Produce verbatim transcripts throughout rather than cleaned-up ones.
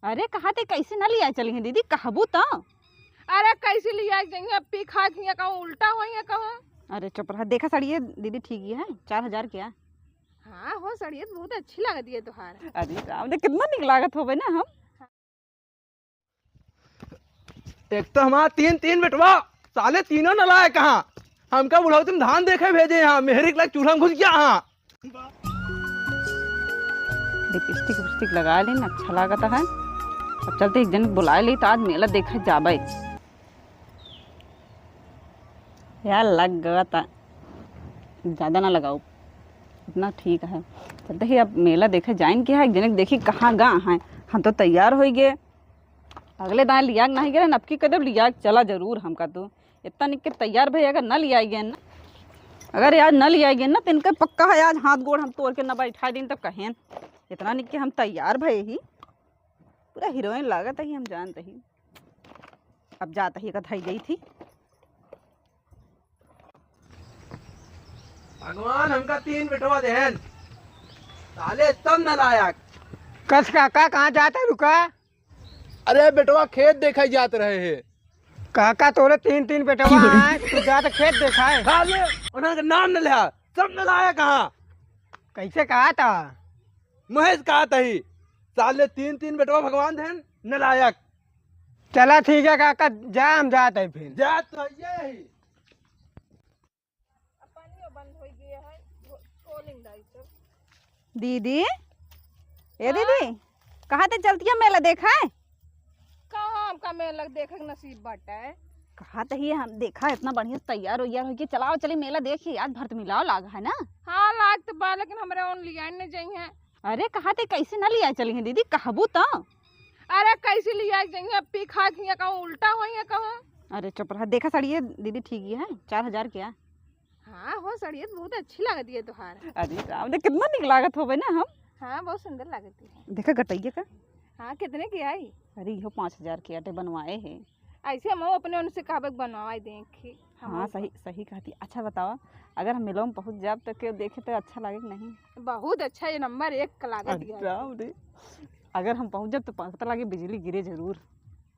अरे, कहा थे कैसे न लिया चली हैं दीदी, कहबू तो। अरे, कैसे लिया जाइए, पी खा के कहूँ उल्टा होइए कहूँ। अरे चुप रहा, देखा साड़ी ये दीदी ठीक ही है, चार हजार क्या। हाँ हो, साड़ी तो बहुत अच्छी लागत है तुहार। अरे राम दे, कितना निक लागत होबे ना हम। एक तो हमार तीन तीन बेटवा, साले तीनों नालायक कहाँ। हमका बुढ़ौती में धान देखे भेजे यहाँ, मेहरी के लायक चूल्हा में घुस गया हाँ। लिपस्टिक विपस्टिक लगा लेन, अच्छा लागत है। अब चलते एक जन बुलाए ली तो आज मेला देखे जाबे। यार लग गवा ता, ज्यादा ना लगाओ, इतना ठीक है। चलते ही अब मेला देखे जाइन के है, एक जने के देखी कहाँ गा है। हम तो तैयार होई गए, अगले दाएँ लिया के नहीं गए, अब की कदम लिया के चला जरूर हमका तो। इतना निक के तैयार भई, अगर न लिया गए ना, अगर आज न लिया गए ना, तो इनके पक्का है आज हाथ गोड़ हम तोड़ के न बैठा दिन तो कहें। इतना निक के हम तैयार भई ही, पूरा हीरोइन लागत ही, हम जानत ही। अब जात ही, कथई गई थी। भगवान हमका तीन बेटवा देहन, साले सब नालायक। कस काका, कहाँ जात है, रुका। अरे बेटवा, खेत देखे जात रहे हैं। काका, तोरे तीन तीन बेटवा हैं, तू जा तो खेत देखा है। साले, उन्हें के नाम न लिया, सब नालायक कहाँ। कैसे कहा था? महेश कहा था ही, साले तीन तीन बेटवा भगवान देहन, नालायक। चला ठीक है काका, जा हम जात है फिर। जा तो ये ही। अब पानियो बंद हो गया है, धो-, धो लेंगे दाई सब। दीदी, ए हाँ? दीदी, कहाँ ते चलतिया मेला देखा है? कहाँ हमका मेला देखे के नसीब बाटे? कहाँ ते ही हम देखा, इतना बढ़िया से तैयार उयार होके चलाओ चली मेला देखी, आज भरत मिलाओ लाग है ना? हाँ, लाग तो बा, लेकिन हमरे ओन लिया न जाई है। अरे कहाँ ते कैसे ना लिया चली है दीदी, कहबू तो। अरे कैसे लिया जाई है, पी खा के कहूँ उल्टा होई है कहूँ। अरे चुप रहा, देखा साड़ी ये दीदी ठीक ही है, चार हजार क्या। हाँ हो, साड़ी तो बहुत अच्छी लागत है तुहार। अरे राम दे, कितना निक लागत होबे ना हम। हाँ, बहुत सुंदर लागत है। देखा गटैया का। हाँ, कितने की आई? अरे इहो पाँच हजार के आटे बनवाए है। ऐसे हम अपने उनसे कहबे के बनवाए दें कि हम हाँ, सही, सही कहती। अच्छा बतावा, अगर हम मेलवा में पहुँच जाब तो केहू देखे तो अच्छा लागे कि नहीं? बहुत अच्छा, ये नंबर एक का लागत अरे है। राम रे, अगर हम पहुँच जाब तो पता लागे बिजली गिरे जरूर।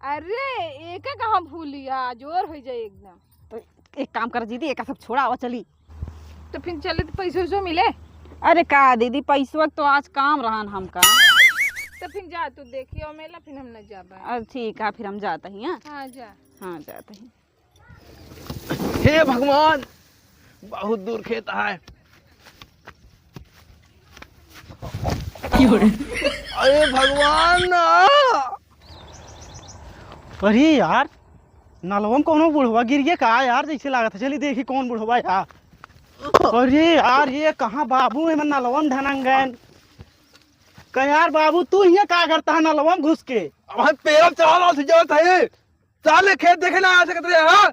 अरे, एके कहाँ भूलिया, जोर हो जाए एकदम। तो एक काम कर दीदी, एका सब छोड़ा, आवा चली। तो फिर चले तो पैसो वैसो मिले। अरे का दीदी, पैसवा तो आज काम रहन हमका। तो फिर जा तू देखियो मेला, फिर हम न जाबे। अरे ठीक है, फिर हम जात ही, हाँ? हाँ, जा। हाँ, जात ही। हे भगवान, बहुत दूर खेत है। अरे भगवान ना। अरे यार, नलवा में कौनो बुढ़वा गिर गया का यार, जैसे लागत है। चली देखी कौन बुढ़वा है यार। अरे यार, ये कहाँ बाबू, एमन नलवा में ढनंग गए। कह यार बाबू, तू हियाँ का करता है नलवा में घुस के? अब हम पेड़ चढ़ा रहा, जात है। साले खेत देखे ना आ सकत रहे, हाँ?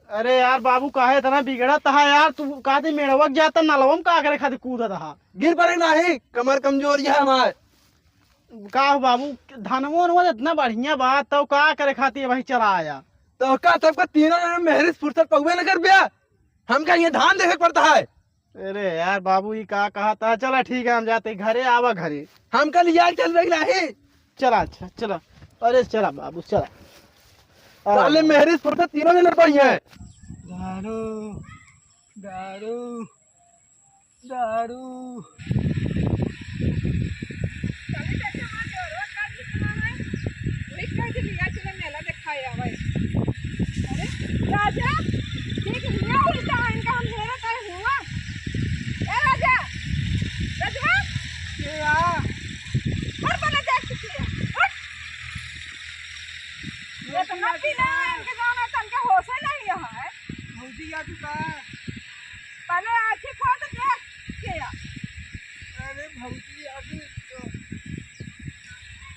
अरे यार बाबू, काहे इतना बिगड़त हा यार? तू का दे मेड़वा के जाता, नलवा में का करे खातिर कूदत हा? गिर पड़े नाही, कमर कमजोर है हमार। का हो बाबू, धनवा वनवा इतना बढ़िया बा, तब का करे खातिर वही चला आया? तो का सबका तीनों जने मेहरी से फुर्सत पउबे न कर बिया? हमका ये धान देखे के पड़ता है। अरे यार बाबू, ई का कहता? चला ठीक है, हम जाते घरे, आवा घरे। हमका लिया के चल रही नाही। चला, अच्छा, चला। अरे चला बाबू, चला। आ। साले मेहरी से फुर्सत तीनों जने पाई है। दारू, दारू, दारू। चली चाचा, हमार देवरवा का गीत सुनावे। वही कह के लिया चले, मेला देखाए आवे। अरे, राजा, ठीक हिया उल्टा है इनका, हम मेरा काहे हुआ? ए राजा, राजवा, ये आ। हर बने देख चुकी है, हट। ये तो ना पीना है इनके, जाना है, तनके होशे नहीं यहाँ है। भौजी, या तू का? पहले आँखी खोल के देख के आ। अरे भौजी, अभी तो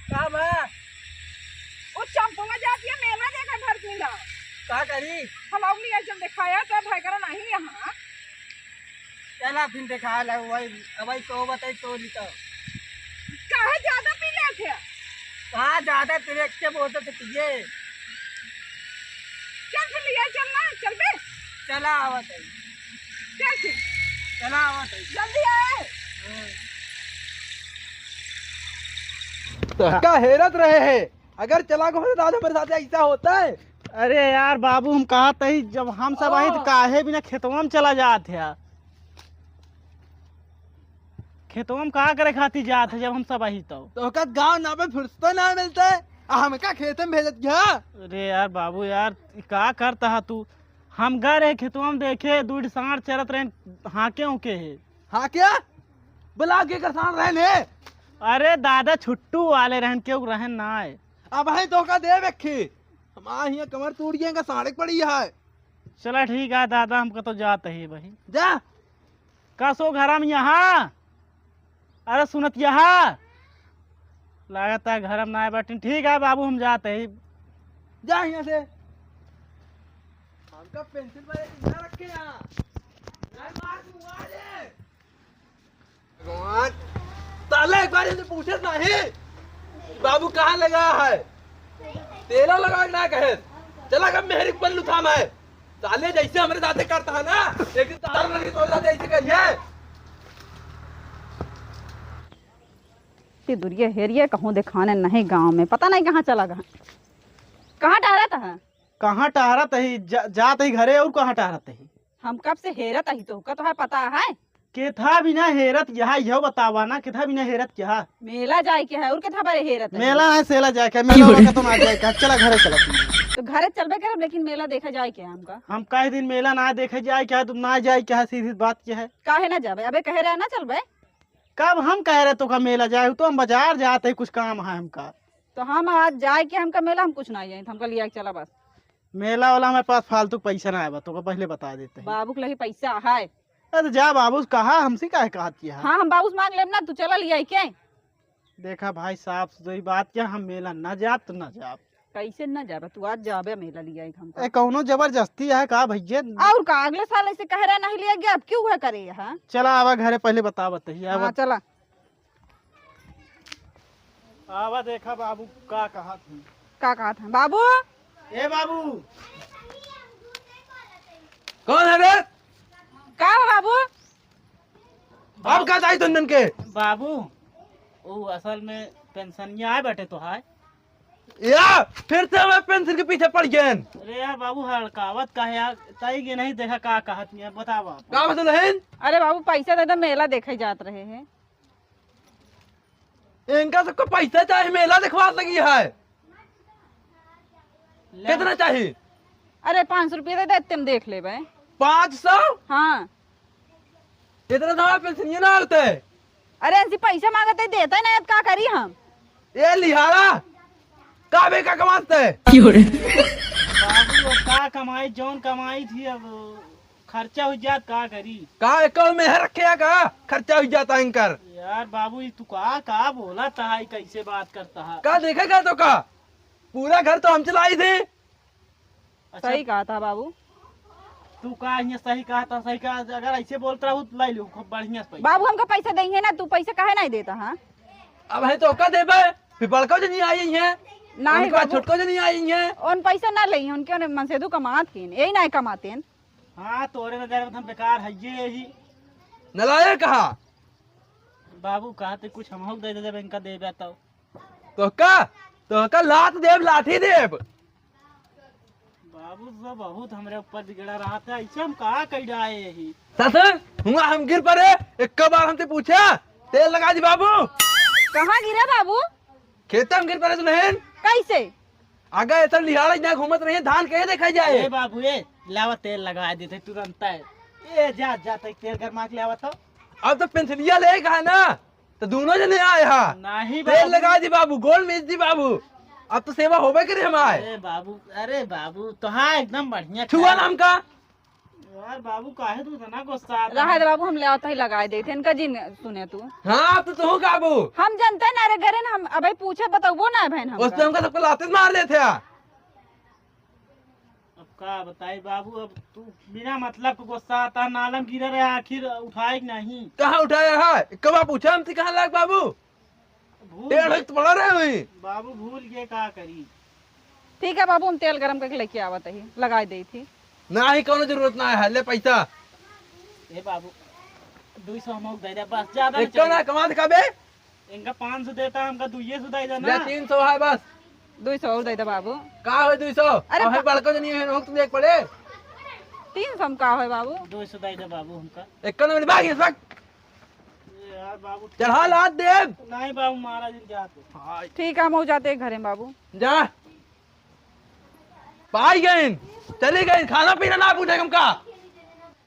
का बा? वो चंपवा जाती है मेला देखा भरत मिला। का करी? हम अगली आई जब दिखाया तो भाई करा नहीं यहाँ। चला फिर देखा ला, वही, अब वही तो बताई तो नहीं तो। काहे ज्यादा पी लेत है? कहाँ ज्यादा पी लेत के बोलते तो पिए। चल फिर लिया चल ना, चल बे। चला आवत है। चल फिर। चला आवत है। जल्दी आए। हाँ। तो का हेरत रहे है? अगर चला गो तो दादा, मेरे साथ ऐसा होता है? अरे यार बाबू, हम कहत ही, जब हम सब आई तो हाँ। काहे बिना खेतवा में चला जात है? खेतवा में का करे खातिर जात है जब हम सब आई तो? तो का गाँव ना में फुर्सत ना मिलता है, आ हमका खेत में भेजत गया? अरे यार बाबू यार, ई का करता है तू? हम गए रहे खेतवा में, देखे दू ठे साँड़ चरत रहे, हाँके उके है। हाँ क्या? बुला के कर साँड़ रहे ने? अरे दादा, छुट्टू वाले रहन, केहू रहन ना आए। अब है तो का दे बेखी, हमारे हियाँ कमर टूट गए का साँड़ पड़ी है। चला ठीक है दादा, हमका तो जात ही भाई। जा। का सो घरम यहाँ? अरे सुनत यहाँ, लागत है घरम ना आए बाटिन। ठीक है बाबू, हम जात ही। जा यहाँ से। हमका पेंसिल पर एक ना रखे यहाँ। नहीं मार दूंगा आज। भगवान, साला एक बार इनसे पूछे नहीं, बाबू कहाँ लगा है? तेला लगा ना कहे। चला, अब मेहरी के पल्लू थाम है। साले जैसे हमरे साथे करता है ना, एक दिन तार लगी तो साथे ऐसे करिए। इतनी दुरिया हेरिया कहूँ देखाने नहीं गाँव में, पता नहीं कहाँ चला गया। कहाँ टहरत है? कहाँ टहरत ही? जा, जात ही घरे, और कहाँ टहरत ही? हम कब से हेरत ही, तो का तोहरा पता है? केथा बिना हेरत यहाँ, यह बतावा ना, केथा बिना हेरत क्या? मेला जाए के है, और केथा बारे हेरत है? मेला है, सेला जाए के, मेला वाला का तो ना जाए के, चला घरे चला तू। तो घरे चलबे करब, लेकिन मेला देखा जाए के है हमका? हम कहे दिन मेला ना देखे जाए के है, तुम ना जाए के है, सीधी बात के है। काहे ना जाबे? अबे कहे रहे ना चलबे। कब हम कहे रहे तो का मेला जाए, तो हम बाजार जाते, कुछ काम है हमका। तो हम आज जाए के हमका मेला, हम कुछ ना जाए, हमका लिया के चला बस। मेला वाला हमारे पास फालतू पैसा ना आवा, तो का पहले बता देते हैं। बाबू के लगे पैसा है। अरे तो जा बाबू, कहा हमसे काहे कहत किया है? हाँ, हम बाबू से मांग लेब ना, तू चला लिया के। देखा भाई, साफ सुथरी बात क्या, हम मेला ना जाब तो ना जाब। कैसे ना जाबे? तू आज जाबे मेला लिया एक हमका। ए, कौनो जबरदस्ती है का भैया? और का, अगले साल ऐसे कह रहे नहीं लिया गया, अब क्यों है करे यहाँ? चला आवा घरे, पहले बता बताइए, आवा। हाँ, चला। आवा देखा बाबू का कहत हैं। का कहत हैं बाबू? ए बाबू। कौन है रे? का हो बाबू? अब का चाहिए तुम के? बाबू, वो असल में पेंशनिया आए बैठे तो है। या, फिर से मैं पेंशन के पीछे पड़ गए। अरे यार बाबू, हड़कावत का है यार, ताई के नहीं देखा का कहत नहीं है, बतावा। का बतल है? अरे बाबू, पैसा दे दे, मेला देखे जात रहे हैं। इनका सबको पैसा चाहे, मेला देखवा लगी है। ले। कितना चाही? अरे, पाँच सौ रुपया दे दे, इतने में देख लेबे। पाँच सौ? हाँ। इतना तो हमारे पेंशन ये ना होते। अरे, ऐसी पैसा मांगते देता ही नहीं, अब का करी हम? ए लिहारा, का बे का कमाते? बाबू, अब का कमाई, जौन कमाई थी, अब खर्चा हो जात, का करी? का एको मेहर रखे है का? खर्चा हो जाता इनकर। यार बाबू, ई तू का, का बोला था, ई कैसे बात करता है? का देखे का तो का? पूरा घर तो हम चलाई थे। अच्छा, सही कहा था बाबू। तू का ये सही कहा था, सही कहा, अगर ऐसे बोलता रहू तो लाई लू खूब बढ़िया से पैसा। बाबू, हमका पैसा देंगे ना, तू पैसा काहे नहीं देता, हाँ? अब है तो का देबे, फिर बड़का जनी आई है, नहीं उनका बाबू। छोटका जनी आई है। उन पैसा ना लेई, उनके उन्हें मनसेधु कमात के, यही ना कमाते हैं। हाँ, तोरे नजर में तो हम बेकार है ये ही। नलायक कहा? बाबू, कहा ते कुछ हमहू दे दे, जब इनका देबे तो। तो का? तो का लात देब, लाठी देब? बाबू, तो बहुत हमरे ऊपर बिगड़ा रहा था, ऐसे हम कहा कह डाए यही। ससुर, हुआ हम गिर पड़े, एक बार हमसे पूछा, तेल लगा दी बाबू। कहाँ गिरा बाबू? खेते में गिर पड़े तो नहीं। कैसे? अगर ऐसा लिहाड़ा इतना घूमत रही, धान कहे देखा जाए? ए बाबू, ए, लावा तेल लगा देते तुरंत। ए, जा, जा, तक तेल गरमा के लावा तो। अब तो पेंसिलिया ले कहा ना, तो दोनों जने आए हा। नहीं तेल बाबू। लगा दी बाबू, गोल मीज दी बाबू। अब तो सेवा होबे करे हमारे। अरे बाबू, अरे बाबू, तो हाँ, एकदम बढ़िया छुआ खाए। नाम का। यार बाबू, काहे तू इतना गुस्सा आता रहा है? दे बाबू, हम ले आवत ही लगाए देते, इनका जिन सुने तू। हाँ, तो तू काबू। हम जनते ना रे घरे ना, हम अबे पूछे बतौबो ना बहन हम। उससे हमका सबको लाते मार लेते हैं। अब का बताई बाबू, अब तू बिना मतलब के गुस्सा आता, नालम गिरा रहे, आखिर उठाए कि नहीं? कहाँ उठाया है? कबा पूछा हमसे कहाँ लाग बाबू? भूल तेल गए। है तो पड़ा रहे हुई। बाबू भूल गए, का करी? ठीक है बाबू, हम तेल गरम करके लेके आवत ही, लगाए दे थी। ना ही कोनो जरूरत ना है, ले पैसा। ए बाबू, दो सौ हम दे दे बस, ज्यादा एक नहीं तो ना चाहिए। कमा दिखा बे। इनका पाँच सौ देता, हमका दुइये सौ दे देना। ले, तीन सौ है बस। दुई सौ और दे दे बाबू। का होई दुई सौ? अरे अब है बा- बड़का जनी है, हम तुम देख पड़े। तीन सौ में का होई बाबू? दुई सौ दे दे बाबू हमका। एक कन में भाग, इस वक्त। ए यार बाबू, चढ़ा लात दे। नहीं बाबू, महाराज जी जाते। हाँ। ठीक है, हम हो जाते हैं घरे में बाबू। जा। पाई गइन, चली गइन, खाना पीना ना पूछे हमका।